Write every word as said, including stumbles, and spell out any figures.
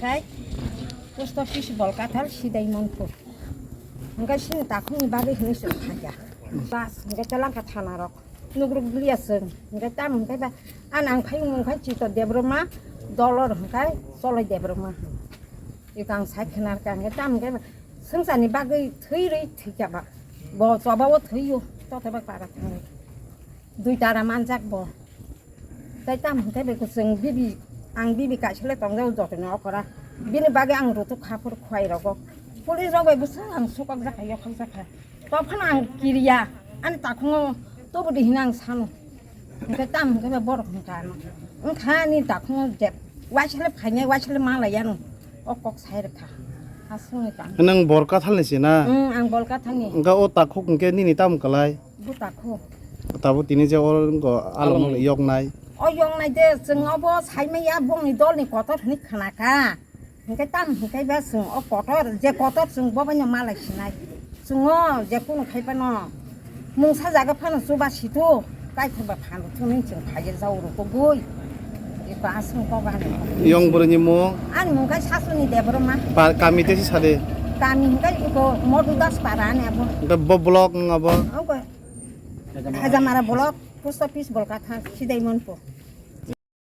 Khai post office Bolkathal sidai Manpur. Hingke sini takhukni bagwi hinwi se thangya. Bas, hingke telangka thana rok. Nugruk bwliya chwng. Hingke tam hingke ba, an ang phai mung khai Chito Debbarma, dolor hingke Cholai Debbarma. Iko ang sai khna rwkha hingke tam hingke ba, swngcharni bagwi thwi rwi thwikha ba. Bo choba o thwio, toteba para thangwi. Dui tara manjak bo. Tai tam hingke be chwng bibi, ang bibi kaisa le tongjao jotoni okora. Bini bagwi ang rutuk kha phuru khwai rogo. Police rok bai bwswk ang sukok jakha, yokhok jakha. Tophano ang kiriya, ani takhungo tobodi hina ang sano. Hingke tam hingke be borok hingka ano. Wngkha ani takhungo jeb, waisle phainai, waisle malai ano. O kok sai rwkha. Aswngni tang. Nang Bolkathalni si na? Hmm, ang Bolkathalni. Wngkha o takhuk hingke nini tam kwlai? Bo takhuk. Tabo tini je o wngkha along along yoknai. O yoknai de, chwng obo saimaya bongni dolni kotor hwnwi khnakha. Hingke tam hingke ba chwng o kotor, je kotor chwng bo baino malai sinai. Chwng o je kunu khai phano mungsa jaga phano chuba situ, kaithok ba phano thwngwi chwng phaiya jao rw kogwi. Iko aswng kok ani. Yong bwrwini mung? Ani mung khai Sasuni Debbarma. Pa-, kami tei si sade? Kami hingke iko Modu Das Para ani abo. Hingke bo block wng abo? Abo Hajamara block, post office Bolkathal, sidai Manpur.